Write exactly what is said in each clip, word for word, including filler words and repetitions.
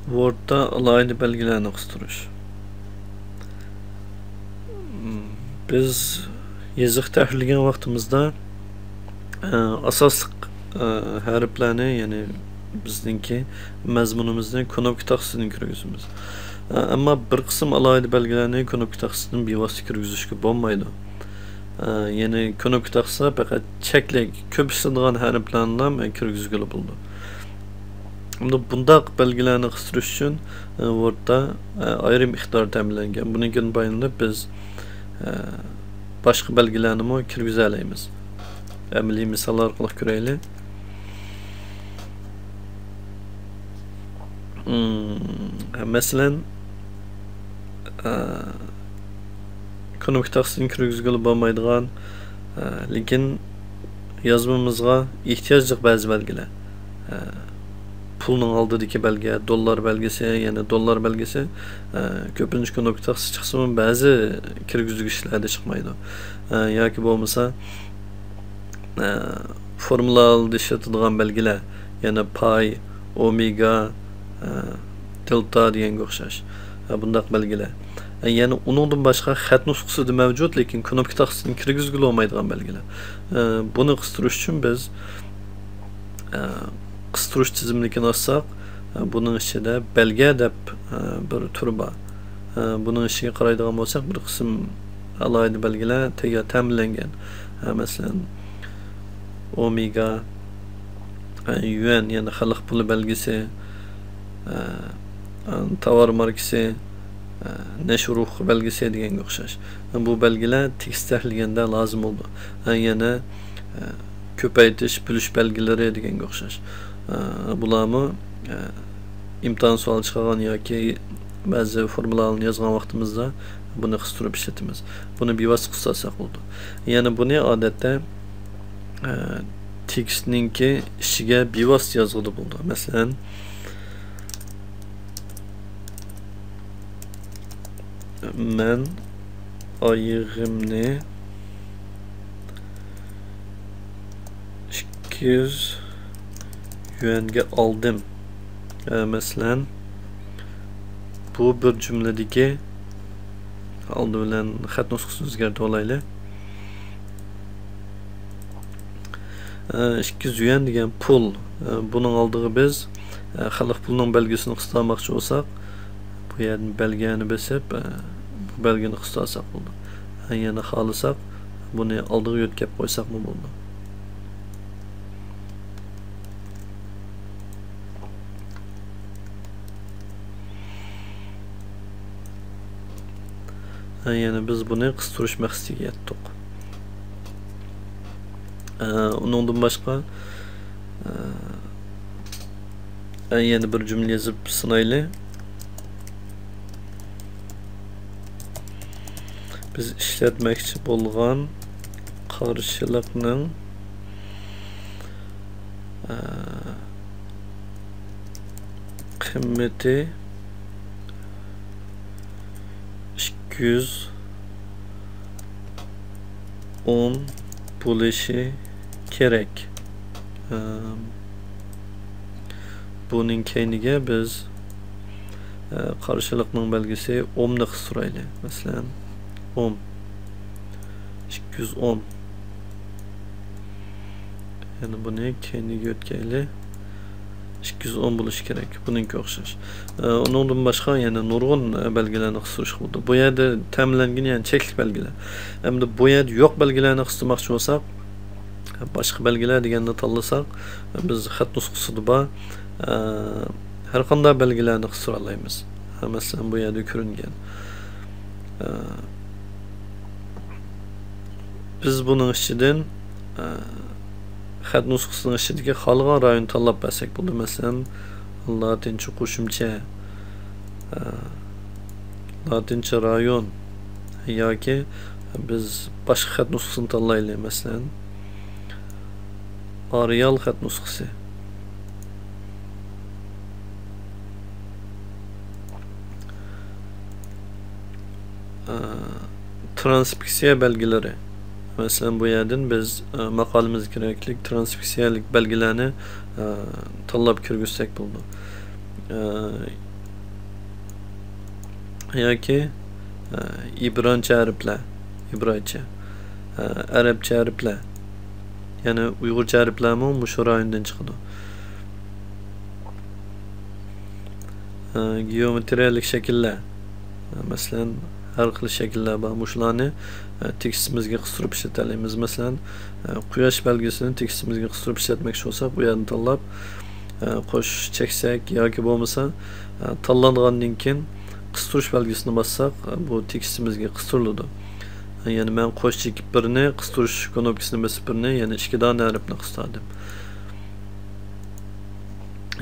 ۋوردتا ئالاھىدە بەلگىلەرنى قىستۇرۇش. بىز يېزىق تەھرىرلىگەن ۋاقتىمىزدا، ئە، ئاساسلىق، ئە، ھەرپلەرنى، يەنى بىزنىڭكى مەزمۇنىمىزنى كۇنۇپكا تاختىسىدىن كىرگۈزىمىز. ئە، ئەمما بىر قىسىم ئالاھىدە بەلگىلەرنى كۇنۇپكا تاختىسىدىن بىۋاسىتە كىرگۈزۈشكە بولمايدۇ. ئە، يەنى كۇنۇپكا تاختىسىدا پەقەت چەكلىك، كۆپ ئىشلىتىدىغان ھەرپلەرنىلا كىرگۈزگىلى بولىدۇ. ئەمدى بۇنداق بەلگىلەرنى قىستۇرۇش ئۈچۈن، ئە، ۋوردتا، ئە، ئايرىم ئىقتىدار تەمىنلەنگەن. بۇنىڭدىن پايدىلىنىپ بىز، ئە، باشقا بەلگىلەرنىمۇ كىرگۈزەلەيمىز. ئەمەلىي مىساللار ئارقىلىق كۆرەيلى. مم، مەسىلەن، ئە، كۇنۇپكا تاختىسىدىن كىرگۈزگىلى بولمايدىغان، ئە، لېكىن يازمىمىزغا ئېھتىياجلىق بەزى بەلگىلەر. ئە، پۇلنىڭ ئالدىدىكى بەلگە، دوللار بەلگىسى، يەنى دوللار بەلگىسى، ئە، كۆپىنچە كۇنۇپكا تاختىسى چىقسىمۇ، بەزى كىرگۈزگۈچلەردە چىقمايدۇ. ئە، ياكى بولمىسا، ئە، فورمۇلالاردا ئىشلىتىدىغان بەلگىلەر، يەنى پاي، ئومېگا، ئە، دېلتا دېگەنگە ئوخشاش، ئە، بۇنداق بەلگىلەر. ئە، يەنە ئۇنىڭدىن باشقا خەت نۇسخىسىدا مەۋجۇت، لېكىن كۇنۇپكا تاختىسىدىن كىرگۈزگىلى بولمايدىغان بەلگىلەر. ئە، بۇنى قىستۇرۇش ئۈچۈن بىز، ئە، قىستۇرۇش تىزىملىكىنى ئاچساق، ئە، بۇنىڭ ئىچىدە بەلگە دەپ، ئە، بىر تۈر بار. ئە، بۇنىڭ ئىچىگە قارايدىغان بولساق، بىر قىسىم ئالاھىدە بەلگىلەر تەييار تەمىنلەنگەن. ئە، مەسىلەن، ئومېگا، ئە، يۈەن، يەنى خەلق پۇلى بەلگىسى، ئە، تاۋار ماركىسى، ئە، نەشر ھوقۇقى بەلگىسى دېگەنگە ئوخشاش. بۇ بەلگىلەر تېكىست تەھرىرلىگەندە لازىم بولىدۇ. ئە، يەنە، ئە، كۆپەيتىش، بۆلۈش بەلگىلىرى دېگەنگە ئوخشاش. ئە، بۇلارمۇ، ئە، ئىمتىھان سوئال چىقارغان ياكى بەزى فورمۇلالارنى يازغان ۋاقتىمىزدا بۇنى قىستۇرۇپ ئىشلىتىمىز. بۇنى بىۋاسىتە قىستۇرساق بولىدۇ. يەنى بۇنى ئادەتتە، ئە، تېكىستنىڭكى ئىچىگە بىۋاسىتە يازغىلى بولىدۇ. مەسىلەن، مەن ئايىغىمنى ئىككى يۈز يۈەنگە ئالدىم. ئە، مەسىلەن، بۇ بىر جۈملىدىكى، ئالدى بىلەن خەت نۇسخىسىنى ئۆزگەرتىۋالايلى. ئىككى يۈز يۈەن دېگەن پۇل. بۇنىڭ ئالدىغا بىز خەلق پۇلىنىڭ بەلگىسىنى قىستالماقچى بولساق، بۇ يەردىن بەلگىنى بېسىپ، بۇ بەلگىنى قىستالساق بولىدۇ. يەنە خالىساق، بۇنى ئالدىغا يۆتكەپ قويساقمۇ بولىدۇ. ھە، يەنە بىز بۇنى قىستۇرۇش مەقسىتىگە يەتتۇق. ئە، ئۇنىڭدىن باشقا، ئە، يەنە بىر جۈملە يېزىپ سىنايلى. بىز ئىشلەتمەكچى بولغان قارشىلىقنىڭ، ئە، قىممىتى ئىككى يۈز ئون بولۇشى كېرەك. ئەم، بۇنىڭ كەينىگە بىز، ئە، قارشىلىقنىڭ بەلگىسى ئومنى قىستۇرايلى. مەسىلەن، ئوم. ئىككى يۈز ئون. يەنە بۇنى كەينىگە يۆتكەيلى. ئىككى يۈز ئون بولۇشى كېرەك. بۇنىڭكى ئوخشاش. ئە، ئۇنىڭدىن باشقا يەنە نۇرغۇن، ئە، بەلگىلەرنى قىستۇرۇشقا بولىدۇ. بۇ يەردە تەمىنلەنگەن، يەنى چەكلىك بەلگىلەر. ئەمدى بۇ يەردە يوق بەلگىلەرنى قىستۇرماقچى بولساق، باشقا بەلگىلەر دېگەننى تاللىساق، بىز خەت نۇسخىسىدا بار، ئە، ھەر قانداق بەلگىلەرنى قىستۇرالايمىز. مەسىلەن، بۇ يەردە كۆرۈنگەن. ئە، بىز بۇنىڭ ئىچىدىن، ئە، خەت نۇسخىسىنىڭ ئىچىدىكى خالىغان رايوننى تاللاپ بەرسەك بولىدۇ. مەسىلەن، لاتىنچە قوشۇمچە، ئە، لاتىنچە رايون ياكى بىز باشقا خەت نۇسخىسىنى تاللايلى. مەسىلەن، ئارىئال خەت نۇسخىسى. ئە، ترانسكرىپسىيە بەلگىلىرى. مەسىلەن، بۇ يەردىن بىز، ئە، ماقالىمىزگە كېرەكلىك ترانسكرىپسىيەلىك بەلگىلەرنى، ئە، تاللاپ كىرگۈزسەك بولىدۇ. ئە، ياكى، ئە، ئىبرانچە ھەرپلەر، ئىبرايچە، ئە، ئەرەبچە ھەرپلەر، يەنى ئۇيغۇرچە ھەرپلەرمۇ مۇشۇ رايوندىن چىقىدۇ. ئە، گېئومېتىرىيەلىك شەكىللەر، ئە، مەسىلەن، ھەر خىل شەكىللەر بار. مۇشۇلارنى، ئە، تېكىستىمىزگە قىستۇرۇپ ئىشلىتەلەيمىز. مەسىلەن، ئە، قۇياش بەلگىسىنى تېكىستىمىزگە قىستۇرۇپ ئىشلەتمەكچى بولساق، بۇ يەردىن تاللاپ، ئە، قوش چەكسەك ياكى بولمىسا، ئە، تاللانغاندىن كېيىن قىستۇرۇش بەلگىسىنى باسساق، ئە، بۇ تېكىستىمىزگە قىستۇرۇلىدۇ. ئە، يەنى مەن قوش چېكىپ بىرنى، قىستۇرۇش كۇنۇپكىسىنى بېسىپ بىرنى، يەنى ئىككى دانە ھەرپنى قىستۇردۇم.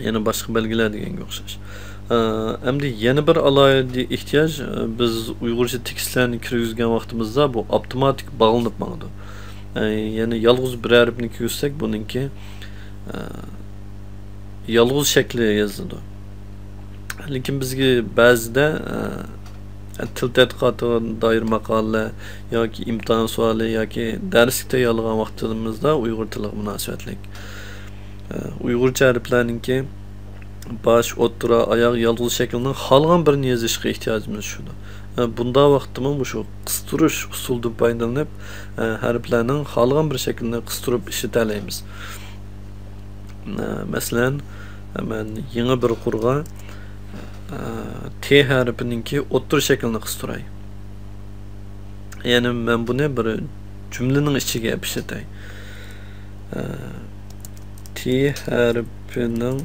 يەنە باشقا بەلگىلەر دېگەنگە ئوخشاش. ئە، ئەمدى يەنە بىر ئالاھىدە ئېھتىياج، ئە، بىز ئۇيغۇرچە تېكىستلەرنى كىرگۈزگەن ۋاقتىمىزدا بۇ ئاپتوماتىك باغلىنىپ ماڭىدۇ. ئە، يەنى يالغۇز بىر ھەرپنى كىرگۈزسەك، بۇنىڭكى، ئە، يالغۇز شەكلى يېزىلىدۇ. لېكىن بىزگە بەزىدە، ئە، تىل تەتقىقاتىغا دائىر ماقالىلەر ياكى ئىمتىھان سوئالى ياكى دەرسلىك تەييارلىغان ۋاقتىمىزدا ئۇيغۇر تىلىغا مۇناسىۋەتلىك، ئە، ئۇيغۇرچە ھەرپلەرنىڭكى باش، ئوتتۇرا، ئاياغ، يالغۇز شەكلىنىڭ خالىغان بىرىنى يېزىشقا ئېھتىياجىمىز چۈشىدۇ. ئە، بۇنداق ۋاقىتتىمۇ مۇشۇ قىستۇرۇش ئۇسۇلىدىن پايدىلىنىپ، ئە، ھەرپلەرنىڭ خالىغان بىر شەكلىنى قىستۇرۇپ ئىشلىتەلەيمىز. ئە، مەسىلەن، مەن يېڭى بىر قۇرغا، ئە، تې ھەرپىنىڭكى ئوتتۇرا شەكلىنى قىستۇراي. يەنى مەن بۇنى بىر جۈملىنىڭ ئىچىگە ئەپ ئىشلىتەي. ئە، تې ھەرپىنىڭ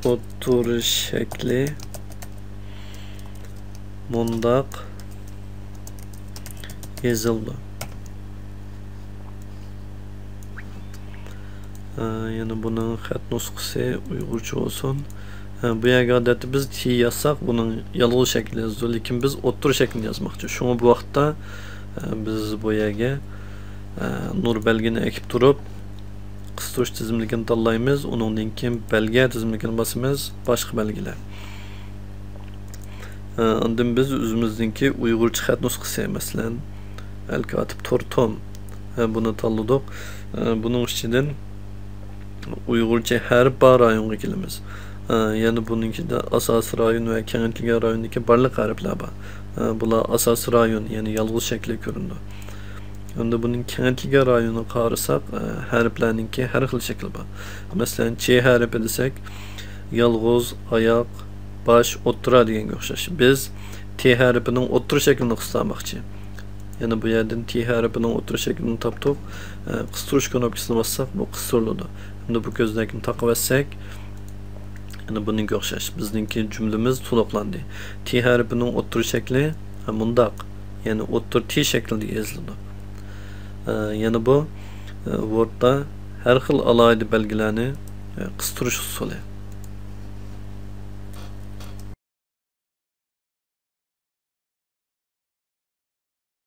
ئوتتۇرا شەكلى مۇنداق يېزىلىدۇ. ئە، يەنە بۇنىڭ خەت نۇسخىسى ئۇيغۇرچە بولسۇن. ئە، بۇ يەرگە ئادەتتە بىز تې يازساق، بۇنىڭ يالغۇز شەكلى يازىدۇ، لېكىن بىز ئوتتۇرا شەكلىنى يازماقچى. شۇڭا بۇ ۋاقىتتا، ئە، بىز بۇ يەرگە، ئە، نۇر بەلگىنى ئەكىپ تۇرۇپ، قىستۇرۇش تىزىملىكىنى تاللايمىز، ئۇنىڭدىن كېيىن بەلگە تىزىملىكىنى باسىمىز، باشقا بەلگىلەر. ئە، ئاندىن بىز ئۆزىمىزنىڭكى ئۇيغۇرچە خەت نۇسخىسى، مەسىلەن، ئەل كاتىپ تور توم، ئە، بۇنى تاللىدۇق. ئە، بۇنىڭ ئىچىدىن ئۇيغۇرچە ھەرپ بار رايونغا كېلىمىز. ئە، يەنە بۇنىڭ ئىچىدە ئاساسىي رايون ۋە كېڭەيتىلگەن رايوندىكى بارلىق ھەرپلەر بار. ئە، بۇلار ئاساسىي رايون، يەنى يالغۇز شەكلى كۆرۈنىدۇ. ئەمدى بۇنىڭ كېڭەيتىلگەن رايونىغا قارىساق، ئە، ھەرپلەرنىڭكى ھەر خىل شەكلى بار. مەسىلەن، چې ھەرپى دېسەك، يالغۇز، ئاياق، باش، ئوتتۇرا دېگەنگە ئوخشاش. بىز تې ھەرپىنىڭ ئوتتۇرا شەكلىنى قىستۇرماقچى. يەنە بۇ يەردىن تې ھەرپىنىڭ ئوتتۇرا شەكلىنى تاپتۇق. ئە، قىستۇرۇش كۇنۇپكىسىنى باسساق، بۇ قىستۇرۇلىدۇ. ئەمدى بۇ كۆزنەكنى تاقىۋەتسەك، يەنە بۇنىڭغا ئوخشاش. بىزنىڭكى جۈملىمىز تولۇقلاندى. تې ھەرپىنىڭ ئوتتۇرا شەكلى، ھە، مۇنداق. يەنى ئوتتۇرا تې شەكلىدە يېزىلىدۇ. ئە، يەنە بۇ، ئە، ۋوردتا ھەر خىل ئالاھىدە بەلگىلەرنى، ئە، قىستۇرۇش ئۇسۇلى.